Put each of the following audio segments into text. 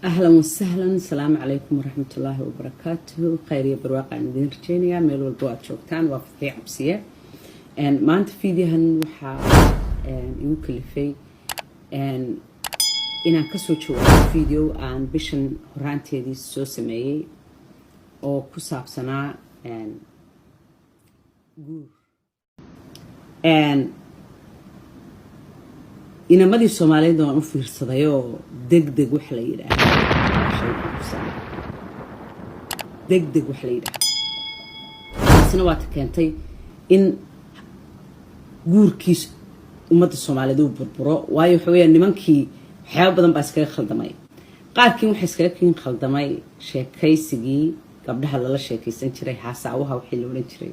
Ahlan wasahlan, asalaamu calaykum waraxmatullaahi wabarakaatuhu. Khayr iyo barwaaqa aan idiin rajeynayaa meel walbo aad joogtaan. Waa Fatxiye Cabsiye. Maanta fiidyahan waxaa igu kalifay inaan kasoo jawaabo video aan bishan horaanteedii soo sameeyey oo ku saabsanaa guur. Inamadii Soomaaliyeed waan u fiirsaday oo deg deg wax la yidhaahdo, deg deg wax la yidhaahdo, taasina waata keentay in guurkiis ummadda Soomaaliyeed uu burburo. Waayo, waxa weeyaan nimankii waxyaaba badan baa iskaga khaldamay. Qaarkiin waxaa iskaga kiin khaldamay sheekaysigii gabdhaha lala sheekaysan jiray, haasaawaha wixii la odhan jiray,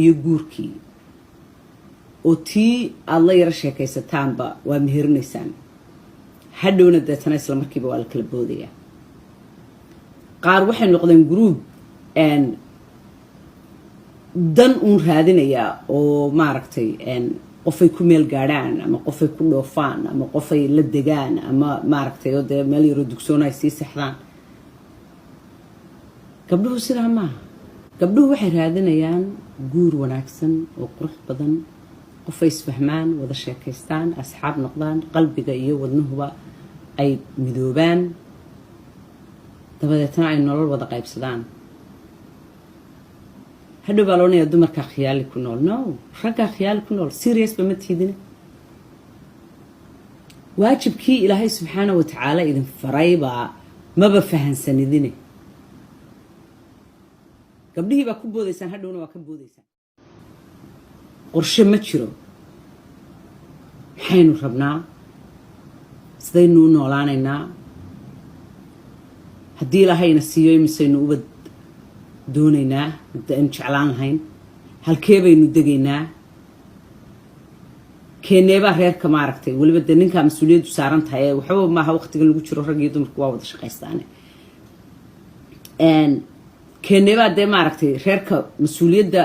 iyo guurkii, oo tii aada la yaro sheekaysataanba waa meherinaysaan, hadhowna deetana isla markiiba waa la kala boodayaa. Qaar waxay noqdeen group dan uun raadinaya oo maaragtay qofay ku meel gaadhaan ama qofay ku dhoofaan ama qofay la degaan ama maaragtay oo dee meel yaroo dugsoona ay sii sexdaan. Gabdhuhu sidaa maaha. Gabdhuhu waxay raadinayaan guur wanaagsan oo qurux badan, qofay isfahmaan, wada sheekaystaan, asxaab noqdaan, qalbiga iyo wadnuhuba ay midoobaan, dabadeetna ay nolol wada qaybsadaan. Hadhow baa loodhanayaa dumarkaa khiyaali ku nool. No, raggaa khiyaali ku nool. Serious ba ma tiidina. Waajibkii Ilaahay subxaana wa tacaala idin faraybaa maba fahansanidine. Gabdhihii baa ku boodaysaan, hadhowna waa ka boodaysaan. Qorshe ma jiro. Maxaynu rabnaa? Sidaynu u noolaanaynaa? Haddii Ilaahayna siiyo, imisaynu ubad doonaynaa hadda aynu jeclaan lahayn? Halkee baynu degaynaa? Keeneebaa reerka maaragtay weliba dee ninkaa mas-uuliyaddu saaran tahay? Ee waxba maaha, waqtigan lagu jiro rag iyo dumarku waa wada shaqaystaane. Keeneebaa dee maaragtay reerka mas-uuliyadda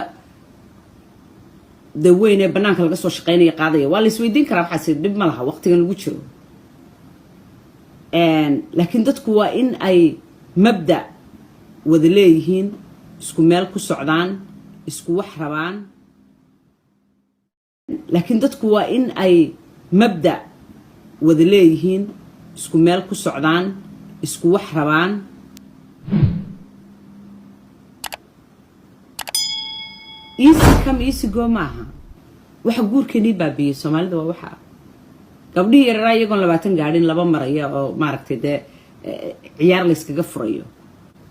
de weyn ee banaanka laga soo shaqeynaya qaadaya? Waa la isweydiin karaa. Waxaas dhib ma laha waqtigan lagu jiro, laakiin dadku waa in ay mabda wada leeyihiin, isku meel ku socdaan, isku wax rabaan. Laakiin dadku waa in ay mabda wada leeyihiin, isku meel ku socdaan, isku wax rabaan. Easy come, easy go maaha. Waxa guurkeenii baabiyey Soomaalida waa waxa gabdhihii yareeraa iyagoon 20 gaadhin laba maraya oo maaragtay dee ciyaar layskaga furayo.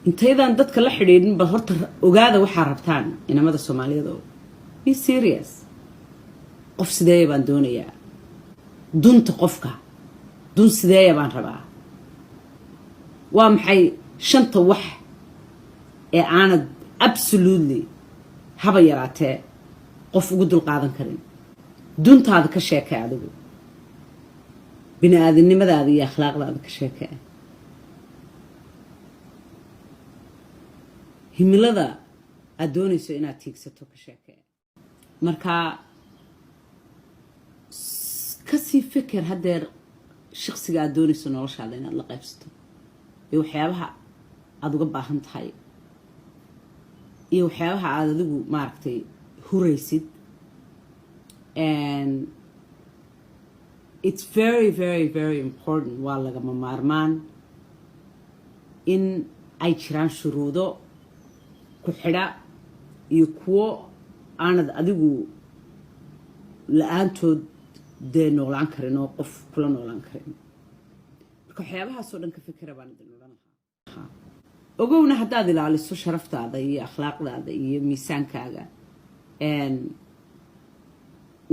Intaydaan dadka la xidhiidhin bal horta ogaada waxaa rabtaan, inamada Soomaaliyeed oo be serious. Qof sideeya baan doonayaa? Dunta qofka, dun sideeya baan rabaa? Waa maxay shanta wax ee aanad absolutely haba yaraatee qof ugu dulqaadan karin? Duntaada ka sheekay, adigu bini aadamnimadaada iyo akhlaaqdaada ka sheekee, himilada aada doonayso inaad tiigsato ka sheekee. Marka kasii feker haddeer shaqsiga aada doonayso noloshaada inaad la qaybsato iyo waxyaabaha aada uga baahan tahay iyo waxyaabaha aada adigu maaragtay huraysid. And it's very, very, very important, waa lagama maarmaan in ay jiraan shuruudo ku xidha iyo kuwo aanad adigu la-aantood dee noolaan karin oo qof kula noolaan karin. Marka waxyaabahaasoo dhan ka fikera baan idin odhan lahaa. Ogowna haddaad ilaaliso sharaftaada iyo akhlaaqdaada iyo miisaankaaga,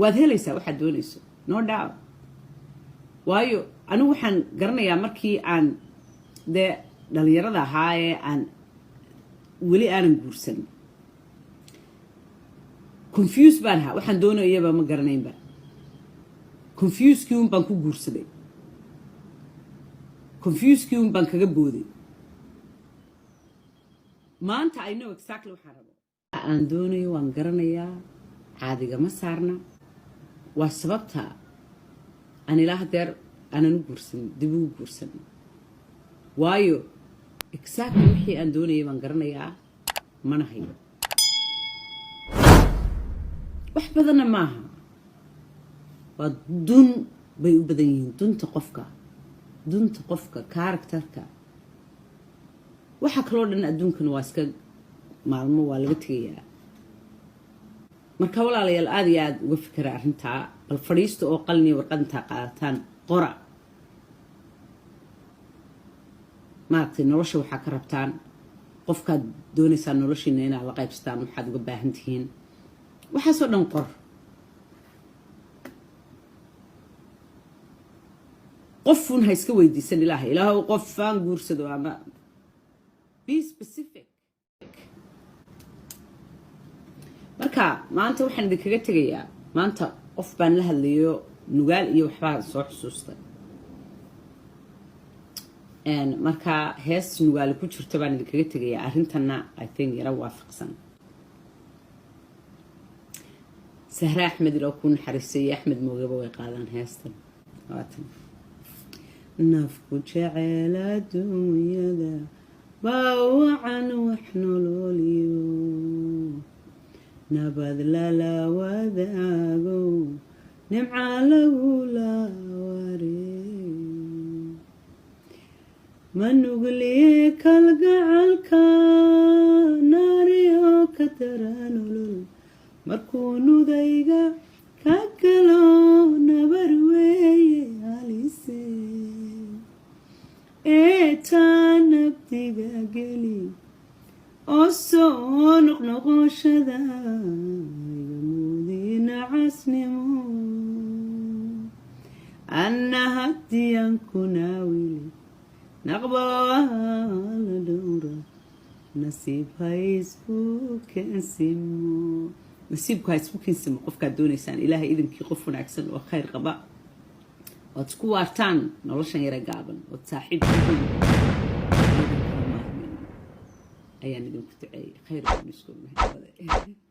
waad helaysaa waxaad doonayso, no doubt. Waayo, anigu waxaan garanayaa markii aan dee dhalinyarada ahaa ee aan weli aanan guursan, confuse baan ahaa. Waxaan doonayaba ma garanaynba. Confusekii un baan ku guursaday, confusekii un baan kaga booday. Maanta I know exactly waxaan rabo, aan doonayo waan garanayaa, caadiga ma saarna. Waa sababta aan ilaa hadeer aanan u guursan, dib ugu guursan. Waayo, exactly wixii aan doonayay baan garanayaa, mana hayo. Wax badanna maaha, waa dun bay u badan yihiin, dunta qofka, dunta qofka, characterka. Waxa kaloo dhan adduunkana waa iska maalmo, waa laga tegayaa. Marka walaalayaal, aada iyo aada uga fikera arrintaa. Bal fadhiista oo qaliniya warqad intaa qaadataan qora, maaragtay, nolosha waxaa ka rabtaan, qofkaad doonaysaan noloshiina inaad la qaybsataan, waxaad uga baahan tihiin, waxaasoo dhan qor. Qofun ha iska weydiisan Ilaahay, "Ilaahow, qofaan guursado," ama be specific. Marka maanta waxaan idinkaga tegayaa, maanta qof baan la hadlayo, Nugaal iyo waxbaan soo xusuustay. Marka hees Nugaali ku jirta baan idinkaga tegayaa, arrintanna I think yara waafaqsan. Sahre Axmed, iloo kuu naxariistay, iyo Axmed Moogaba way qaadaan heestan. Waatan: "Nafku jecel adduunyada baa wacan, wax nololiyo nabad lala wadaago, nimca lagula wareego, manugliye kalgacalka naariyo ka dara nolol, markuu nudayga ka galo nabar weeye halise, eetaa nabdiga geli oo soo noqnoqoshada iga muudina casnimo, anna haddiyaan kunaawili naqbaala dhowra, nasiib ha isku keensimo." Nasiibku ha isku keensimo qofkaad doonaysaan. Ilaahay idinkii, qof wanaagsan oo khayr qaba ood isku waartaan noloshan yara gaaban ood saaxiib tihiin ayaan idinku duceeyey. Khayr baan isku nahay.